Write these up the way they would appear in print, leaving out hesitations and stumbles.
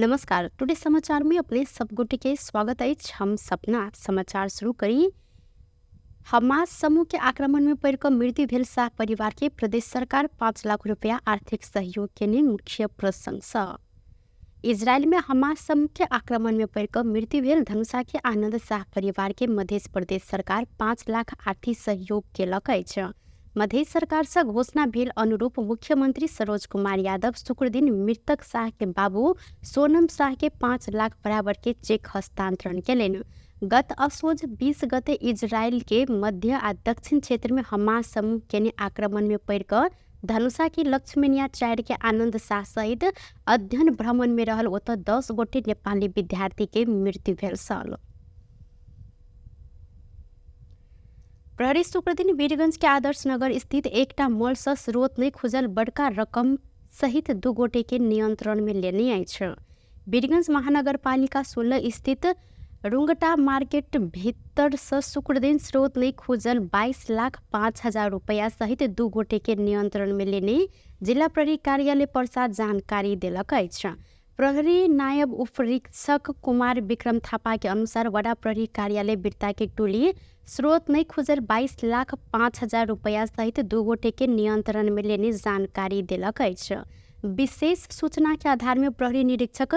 नमस्कार, टुडे समाचार में अपने सब गोटे के स्वागत अछि। हम सपना समाचार शुरू करी। हमास समूह के आक्रमण में पड़ि कऽ मृत्यु भेल शाह परिवार के प्रदेश सरकार 5 लाख रुपया आर्थिक सहयोग केने मुख्य प्रसंग। इजरायल में हमास समूह के आक्रमण में पड़ि कऽ मृत्यु भेल धनुषा के आनंद शाह परिवार के मध्य प्रदेश सरकार 5 लाख आर्थिक सहयोग केलक अछि। मध्य सरकार से घोषणा भेल अनुरूप मुख्यमंत्री सरोज कुमार यादव शुक्रदिन मृतक शाह के बाबू सोनम शाह के 5 लाख बराबर के चेक हस्तांतरण केलनि। गत असोज 20 गते इजरायल के मध्य आ दक्षिण क्षेत्र में हमास समूह केने आक्रमण में पड़ि कऽ धनुषा के लक्ष्मणिया 4 के आनंद शाह सहित अध्ययन भ्रमण में रहल ओतऽ 10 गोटे नेपाली विद्यार्थी के मृत्यु भेल छल। प्रहरी शुक्रदिन वीरगंज के आदर्श नगर स्थित एकटा मॉल से स्रोत नहि खुजल बड़का रकम सहित 2 गोटे के नियंत्रण में लेने अछि। वीरगंज महानगरपालिका 16 स्थित रुंगटा मार्केट भीतर से शुक्रदिन स्रोत नहि खुजल 22,05,000 रुपया सहित 2 गोटे के नियंत्रण में लेने जिला प्रहरी कार्यालय पर्सा जानकारी देलक अछि। प्रहरी नायब उपरीक्षक कुमार विक्रम थापा के अनुसार वडा प्रहरी कार्यालय बिरता के टोली स्रोत नहीं खुजल 22,05,000 रुपया सहित 2 गोटे के नियंत्रण में लेने जानकारी देलक अछि। विशेष सूचना के आधार में प्रहरी निरीक्षक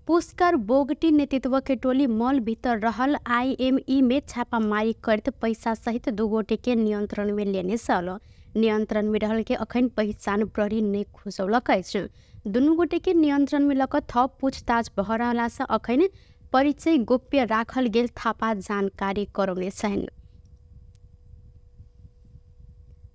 पुष्कर बोगटी नेतृत्व के टोली मॉल भीतर रहल IME में छापामारी करत पैसा सहित 2 गोटे के नियंत्रण में लेने छल। नियंत्रण में रहल के अखन पहिचान प्रहरी नहीं खुजौलक अछि। दुनू गोटे के नियंत्रण में लऽ कऽ थप पूछताछ भऽ रहला से अखन परिचय गोप्य राखल गेल थापा जानकारी करौने छनि।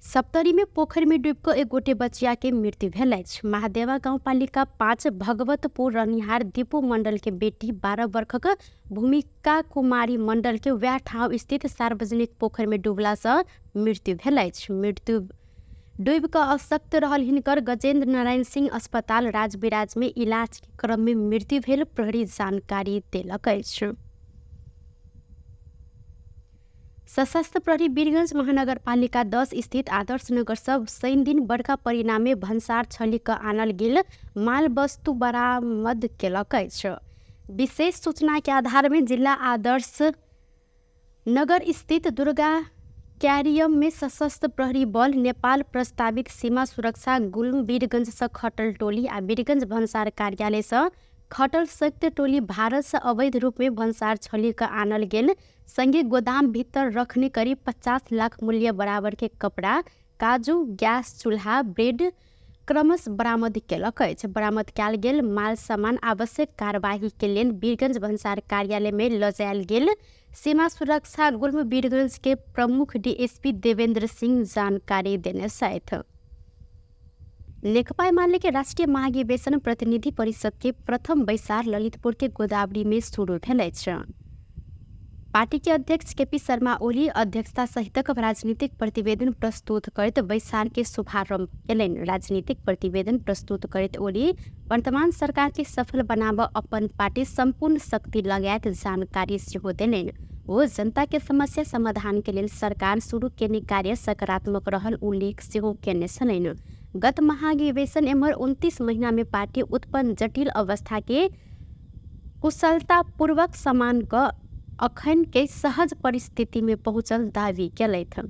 सप्तरी में पोखरि में डूबि कऽ एक गोटे बचिया के मृत्यु भेल अछि। महादेवा गाउँपालिका 5 भगवतपुर रहनिहार दीपू मंडल के बेटी 12 वर्षक भूमिका कुमारी मंडल के वएह ठाउँ स्थित सार्वजनिक पोखरि में डूबला से मृत्यु भेल अछि। मृत्यु डूबि कऽ अशक्त रहल हिनकर गजेंद्र नारायण सिंह अस्पताल राजविराज में इलाज के क्रम में मृत्यु भेल प्रहरी जानकारी देलक अछि। सशस्त्र प्रहरी वीरगंज महानगरपालिका 10 स्थित आदर्श नगर सब शनि दिन बड़का परिणाम में भन्सार छली कऽ आनल गेल माल वस्तु बरामद केलक अछि। विशेष सूचना के आधार में जिला आदर्श नगर स्थित दुर्गा कैरियम में सशस्त्र प्रहरी बल नेपाल प्रस्तावित सीमा सुरक्षा गुल्म वीरगंज से खटल टोली आ वीरगंज भन्सार कार्यालय से खटल संयुक्त टोली भारत से अवैध रूप में भन्सार छली कऽ आनल गेल संगे गोदाम भीतर रखने करीब 50 लाख मूल्य बराबर के कपड़ा, काजू, गैस चूल्हा, ब्रेड क्रमश बरामद केलक अछि। बरामद कयल गेल माल सामान आवश्यक कार्यवाही के लेल वीरगंज भन्सार कार्यालय में लऽ जायल गेल सीमा सुरक्षा गुल्म वीरगंज के प्रमुख डीएसपी देवेंद्र सिंह जानकारी देने छथि। नेकपा एमाले के राष्ट्रीय महाधिवेशन प्रतिनिधि परिषद के प्रथम बैसार ललितपुर के गोदावरी में शुरू भेल अछि। पार्टी के अध्यक्ष केपी शर्मा ओली अध्यक्षता सहितक राजनीतिक प्रतिवेदन प्रस्तुत करैत बैसार के शुभारंभ केलनि। राजनीतिक प्रतिवेदन प्रस्तुत करैत ओली वर्तमान सरकार के सफल बनाबऽ अपन पार्टी संपूर्ण शक्ति लगायत जानकारी सेहो देलनि। ओ जनता के समस्या समाधान के लेल सरकार शुरू केने कार्य सकारात्मक रहल उल्लेख सेहो केने छलनि। गत महाधिवेशन एम्हर 29 महीना में पार्टी उत्पन्न जटिल अवस्था के कुशलतापूर्वक समान कऽ अखन के सहज परिस्थिति में पहुंचल दावी केलथि।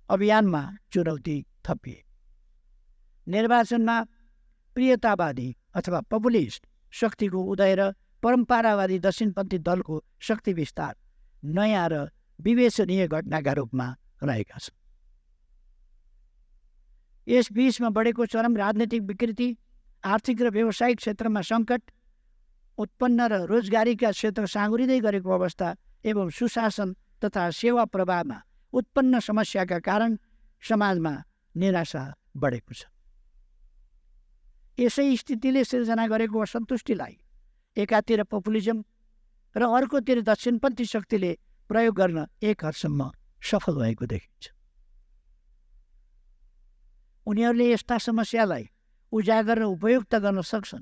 अभियानमा चुनौती थपिए। निर्वाचनमा प्रियतावादी अथवा पपुलिस्ट शक्तिको उदय र परम्परावादी दक्षिणपन्थी दलको शक्ति विस्तार नयाँ र विवेचनीय घटनाका रूपमा रहेका छन्। यस बीचमा बढेको चरम राजनीतिक विकृति, आर्थिक र व्यावसायिक क्षेत्रमा सङ्कट उत्पन्न र रोजगारीका क्षेत्र साँगुरिँदै गरेको अवस्था एवं सुशासन तथा सेवा प्रवाहमा उत्पन्न समस्याका कारण समाजमा निराशा बढेको छ। यसै स्थितिले सिर्जना गरेको असन्तुष्टिलाई एकातिर पपुलिजम र अर्कोतिर दक्षिणपन्थी शक्तिले प्रयोग गर्न एक हदसम्म सफल भएको देखिन्छ। उनीहरूले यस्ता समस्यालाई उजागर र उपयुक्त गर्न सक्छन्,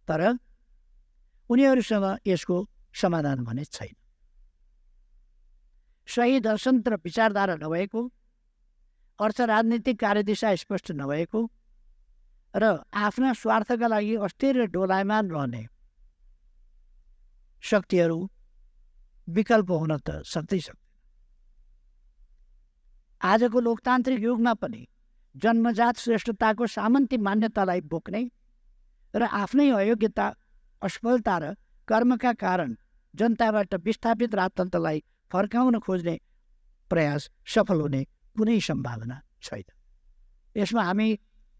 तर उनीहरूसँग यसको समाधान भने छैन। सही दर्शन र विचारधारा नभएको, अर्थ राजनीतिक कार्यदिशा स्पष्ट नभएको, र आफ्ना स्वार्थका लागि अस्थिर र डोलायमान रहने शक्तिहरू विकल्प हुन त सक्दै सक्दैन। आजको लोकतान्त्रिक युगमा पनि जन्मजात श्रेष्ठताको सामन्ती मान्यतालाई बोक्ने र आफ्नै अयोग्यता, असफलता र कर्मका कारण जनताबाट विस्थापित राजतन्त्रलाई फर्काउन खोज्ने प्रयास सफल हुने कुनै सम्भावना छैन। यसमा हामी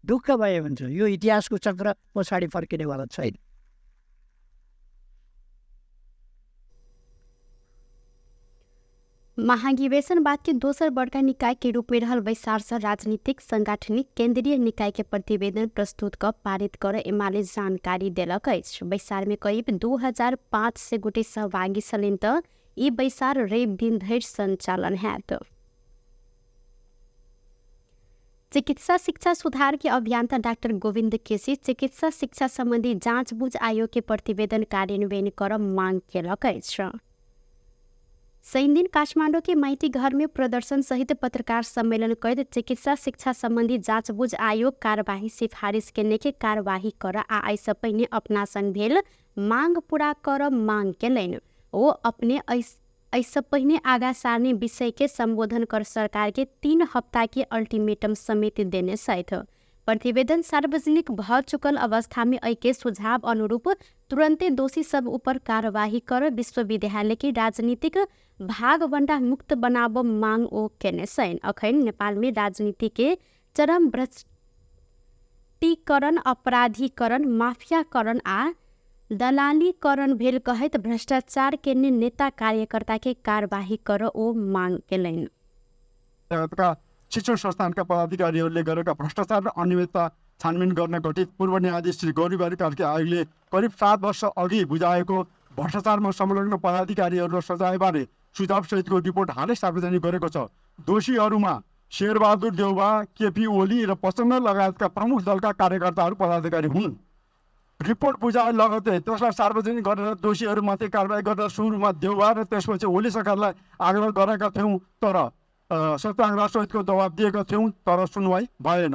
ढुक्क भए हुन्छ, यो इतिहासको चक्र पछाडि फर्किनेवाला छैन। महाधिवेशन बाद के दोसर बड़का निकाय के रूप में रहल बैसार से राजनीतिक सांगठनिक केंद्रीय निकाय के प्रतिवेदन प्रस्तुत कर पारित कर एमाले जानकारी देलक अछि। बैसार में करीब 2500 गोटे सहभागी छलनि त ई बैसार रवि दिन धरि संचालन हैत। चिकित्सा शिक्षा सुधार के अभियंता डाक्टर गोविंद केसी चिकित्सा शिक्षा संबंधी जाँचबुझ आयोग के प्रतिवेदन कार्यान्वयन कर मांग केलक अछि। शनिदिन काठमाडौँ के माइती घर में प्रदर्शन सहित पत्रकार सम्मेलन कर चिकित्सा शिक्षा संबंधी जाँचबुझ आयोग कार्यवाही सिफारिश केने के कार्यवाही कर आ एहिसँ पहिने अपना संग भेल मांग पूरा कर मांग केलनि। ओ अपने एहिसँ पहिने आगा सारने विषय के संबोधन कर सरकार के 3 हफ्ता के अल्टीमेटम समेत देने छथि। प्रतिवेदन सार्वजनिक भ चुकल अवस्था में एहि के सुझाव अनुरूप तुरंते दोषी सब ऊपर कार्यवाही कर विश्वविद्यालय के राजनीतिक भागवंडा मुक्त बनाब मांग ओ केने छनि। अखन नेपाल में राजनीति के चरम भ्रष्टीकरण, अपराधीकरण, माफियाकरण आ दलालीकरण भेल कहैत भ्रष्टाचार के नेता कार्यकर्ता के कार्यवाही कर ओ मांग केलनि। शिक्षण संस्थानका पदाधिकारीहरूले गरेका भ्रष्टाचार र अनियमितता छानबिन गर्न गठित पूर्व न्यायाधीश श्री गौरीबहादुर कार्की आयोगले करिब 7 वर्ष अघि बुझाएको भ्रष्टाचारमा संलग्न पदाधिकारीहरू र सजायबारे सुझावसहितको रिपोर्ट हालै सार्वजनिक गरेको छ। दोषीहरूमा शेरबहादुर देउवा, केपी ओली र प्रचण्ड लगायतका प्रमुख दलका कार्यकर्ताहरू पदाधिकारी हुन्। रिपोर्ट बुझाए लगतै त्यसलाई सार्वजनिक गरेर दोषीहरूमाथि कारवाही गरेर सुरुमा देउवा र त्यसपछि ओली सरकारलाई आग्रह गरेका थियौँ, तर सत्याग्रहसहितको दबाब दिएका थियौँ, तर सुनवाई भएन।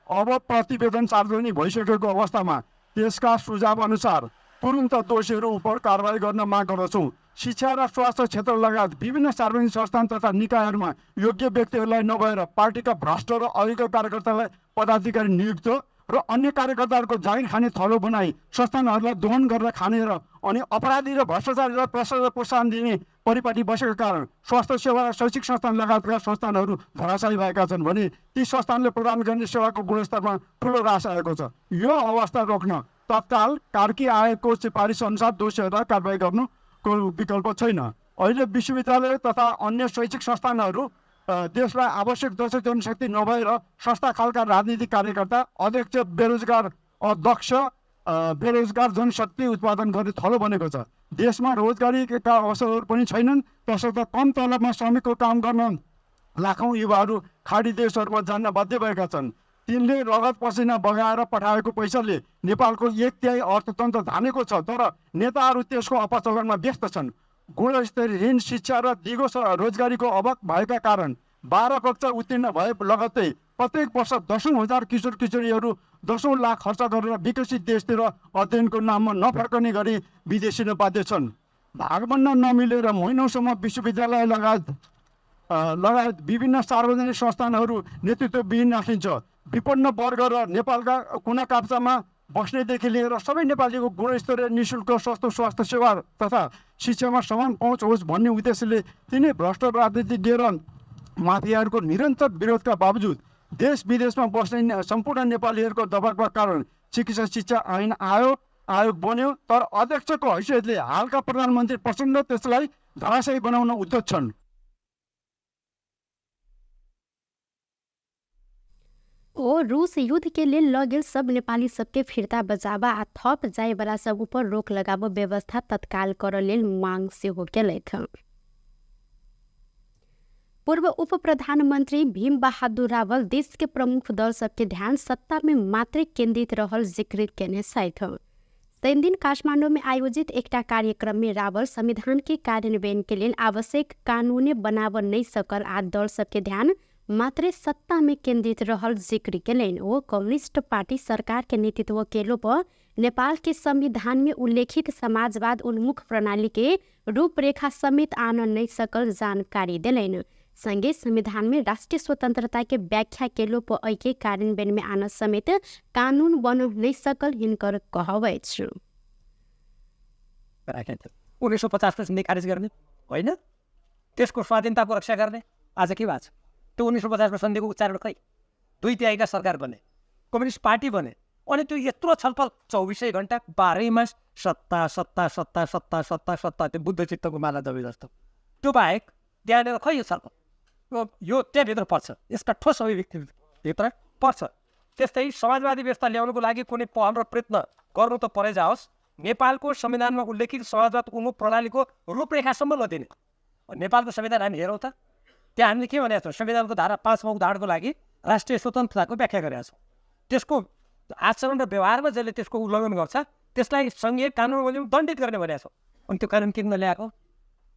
अब प्रतिवेदन सार्वजनिक भइसकेको अवस्थामा त्यसका सुझाव अनुसार तुरन्त दोषीहरू उप कारवाही गर्न माग गर्दछौँ। शिक्षा र स्वास्थ्य क्षेत्र लगायत विभिन्न सार्वजनिक संस्थान तथा निकायहरूमा योग्य व्यक्तिहरूलाई नभएर पार्टीका भ्रष्ट र अयोग्य कार्यकर्तालाई पदाधिकारी नियुक्त र अन्य कार्यकर्ताहरूको जागिर खाने थलो बनाई संस्थानहरूलाई दोहन गरेर खाने र अनि अपराधी र भ्रष्टाचार र भ्रष्टाचार प्रोत्साहन दिने परिपाटी बसेको कारण स्वास्थ्य सेवा र शैक्षिक संस्थान लगायतका संस्थानहरू धराशायी भएका छन् भने ती संस्थानले प्रदान गर्ने सेवाको गुणस्तरमा ठुलो ह्रास आएको छ। यो अवस्था रोक्न तत्काल कार्की आयोगको सिफारिस अनुसार दोषीहरूलाई कारवाही गर्नुको विकल्प छैन। अहिले विश्वविद्यालय तथा अन्य शैक्षिक संस्थानहरू देशलाई आवश्यक दक्ष जनशक्ति नभएर सस्ता खालका राजनीतिक कार्यकर्ता, अध्यक्ष, बेरोजगार, अदक्ष बेरोजगार जनशक्ति उत्पादन गर्ने थलो बनेको छ। देशमा रोजगारीका अवसरहरू पनि छैनन्, तसर्थ कम तलबमा श्रमिकको काम गर्न लाखौँ युवाहरू खाडी देशहरूमा जान बाध्य भएका छन्। तिनले रगत पसिना बगाएर पठाएको पैसाले नेपालको 1/3 अर्थतन्त्र धानेको छ, तर नेताहरू त्यसको अपचलनमा व्यस्त छन्। गुणस्तरीय ऋण, शिक्षा र दिगो रोजगारीको अभाव भएका कारण 12 कक्षा उत्तीर्ण भए लगत्तै प्रत्येक वर्ष 10,000 किशोर किशोरीहरू 10 लाख खर्च गरेर विकसित देशतिर अध्ययनको नाममा नफर्कने गरी विदेशिन बाध्य छन्। भागभन्ड नमिलेर महिनौसम्म विश्वविद्यालय लगायत विभिन्न सार्वजनिक संस्थानहरू नेतृत्वविहीन राखिन्छ। विपन्न वर्ग र नेपालका कुना काप्चामा बस्नेदेखि लिएर सबै नेपालीको गुणस्तरीय निःशुल्क सस्तो स्वास्थ्य सेवा तथा शिक्षामा समान पहुँच होस् भन्ने उद्देश्यले तिनै भ्रष्ट राजनीतिज्ञ र माफियाहरूको निरन्तर विरोधका बावजुद देश विदेशमा बस्ने सम्पूर्ण नेपालीहरूको दबावका कारण चिकित्सा शिक्षा ऐन आयोग बन्यो, तर अध्यक्षको हैसियतले हालका प्रधानमन्त्री प्रचण्ड त्यसलाई धराशायी बनाउन उद्यत छन्। ओ रूस युद्ध के लेल लगेल सब नेपाली सबके फिर्ता बजाबा आ थप जायवला सब ऊपर रोक लगाब व्यवस्था तत्काल कर लेल मांग सेहो केलथि। पूर्व उप प्रधानमंत्री भीम बहादुर रावल देश के प्रमुख दल सबके ध्यान सत्ता में मात्रै केन्द्रित रहल जिक्र केने छथि। शनिदिन काठमाडौँ में आयोजित एकटा कार्यक्रम में रावल संविधान के कार्यान्वयन के लेल आवश्यक कानून बनाब नहीं सकल आ दल सबके ध्यान मात्रै सत्ता में केन्द्रित रहल जिक्र केलनि। ओ कम्युनिस्ट पार्टी सरकार के नेतृत्व केलो पर नेपाल के संविधान में उल्लेखित समाजवाद उन्मुख प्रणाली के रूपरेखा समेत आन नहि सकल जानकारी देलनि। संगे संविधान में राष्ट्रिय स्वतंत्रता के व्याख्या केलो पर एहि के कार्यान्वयन में आन समेत कानून बन नहि सकल हिनकर कहब अछि। 1950 को सन्धि खारेज गर्ने होइन, त्यसको स्वाधीनताको रक्षा गर्ने आज के भएको छ? त्यो 1950 को सन्धिको उच्चारण खै? 2/3 का सरकार बने, कम्युनिस्ट पार्टी बने, अनि त्यो यत्रो छलफल 24 घन्टा 12 मास सत्ता सत्ता सत्ता सत्ता सत्ता सत्ता, त्यो बुद्ध चित्तको माला दबे जस्तो। त्यो बाहेक त्यहाँनिर खै यो छलफल यो त्यहाँभित्र पर्छ, यसका ठोस अभिव्यक्तिभित्र पर्छ। त्यस्तै समाजवादी व्यवस्था ल्याउनुको लागि कुनै पहल र प्रयत्न गर्नु त परै जाओस्, नेपालको संविधानमा उल्लेखित समाजवाद उन्मुख प्रणालीको रूपरेखासम्म नदिने। नेपालको संविधान हामी हेरौँ त, त्यहाँ हामीले के भनेको छौँ? संविधानको धारा 5 उदाहरणको लागि राष्ट्रिय स्वतन्त्रताको व्याख्या गरेका छौँ। त्यसको आचरण र व्यवहारमा जसले त्यसको उल्लङ्घन गर्छ त्यसलाई सङ्घीय कानुन बमोजिम दण्डित गर्ने भनेका छौँ। अनि त्यो कानुन किन ल्याएको?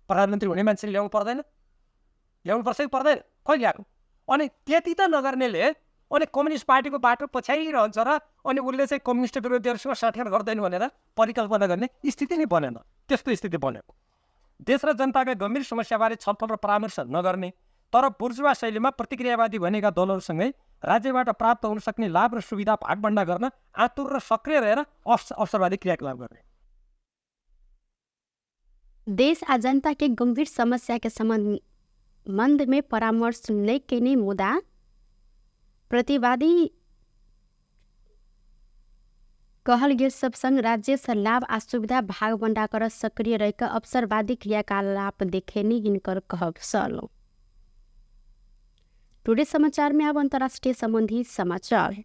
प्रधानमन्त्री हुने मान्छेले ल्याउनु पर्दैन? ल्याउनु पर्छ कि पर्दैन? खै ल्याएको? अनि त्यति त नगर्नेले अनि कम्युनिस्ट पार्टीको बाटो पछ्याइरहन्छ र अनि उसले चाहिँ कम्युनिस्ट विरोधीहरूसँग साँठगाँठ गर्दैन भनेर परिकल्पना गर्ने स्थिति नै बनेन। त्यस्तो स्थिति बनेको। देश र जनताका गम्भीर समस्याबारे छलफल र परामर्श नगर्ने, तर बुर्जुवा शैलीमा प्रतिक्रियावादी भनेका दलहरूसँगै राज्यबाट प्राप्त हुन सक्ने लाभ र सुविधा भागभन्डा गर्न आतुर र सक्रिय रहेर अवसरवादी क्रियाकलाप गर्ने। देश आ जनता के गंभीर समस्या के संबंध में परामर्श नहीं केने मुदा प्रतिवादी कहल गेल सब संग राज्य से लाभ आ सुविधा भागबंडा कर सक्रिय रह अवसरवादी क्रियाकलाप देखेनी हिनकर कहब सल। टुडे समाचार में अब अंतर्राष्ट्रीय संबंधी समाचार।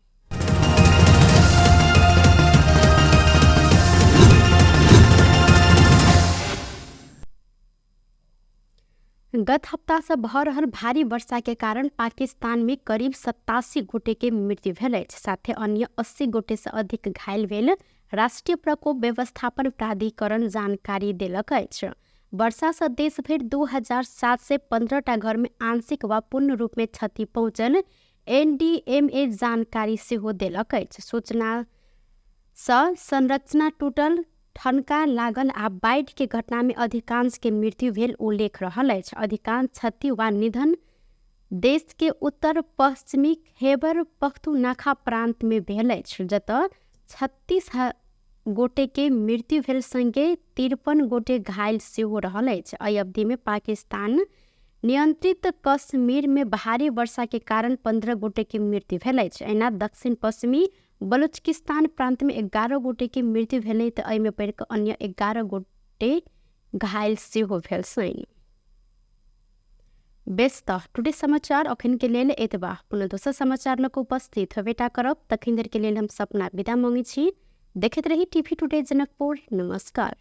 गत हप्ता से भऽ रहल भारी वर्षा के कारण पाकिस्तान में करीब 87 गोटे के मृत्यु भेल अछि, साथे अन्य 80 गोटे से अधिक घायल भेल राष्ट्रीय प्रकोप व्यवस्थापन प्राधिकरण जानकारी देलक अछि। वर्षा से देशभरि 2715 टा घर में आंशिक वा पूर्ण रूप में क्षति पहुँचल एनडीएमए जानकारी सेहो देलक अछि। सूचना सँ संरचना टूटल, ठनका लागल आ बाढ़ि के घटना में अधिकांश के मृत्यु भेल उल्लेख रहल अछि। अधिकांश क्षति वा निधन देश के उत्तर पश्चिमी खैबर पख्तूनख्वा प्रांत में भेल अछि, जतऽ 36 गोटे के मृत्यु भेल संगे 53 गोटे घायल सेहो रहल अछि। एहि अवधि में पाकिस्तान नियंत्रित कश्मीर में भारी वर्षा के कारण 15 गोटे के मृत्यु भेल अछि। एना दक्षिण पश्चिमी बलूचिस्तान प्रांत में 11 गोटे के मृत्यु भेलै तऽ एहिमे पड़ि कऽ अन्य 11 गोटे घायल सेहो भेल छनि। बेस तऽ टुडे समाचार अखन के लेल एतबा। पुनः दोसर समाचार लऽ कऽ उपस्थित होबेटा करब, तखन धरि के लेल हम सपना विदा मांगै छी। देखैत रही टीवी टुडे जनकपुर। नमस्कार।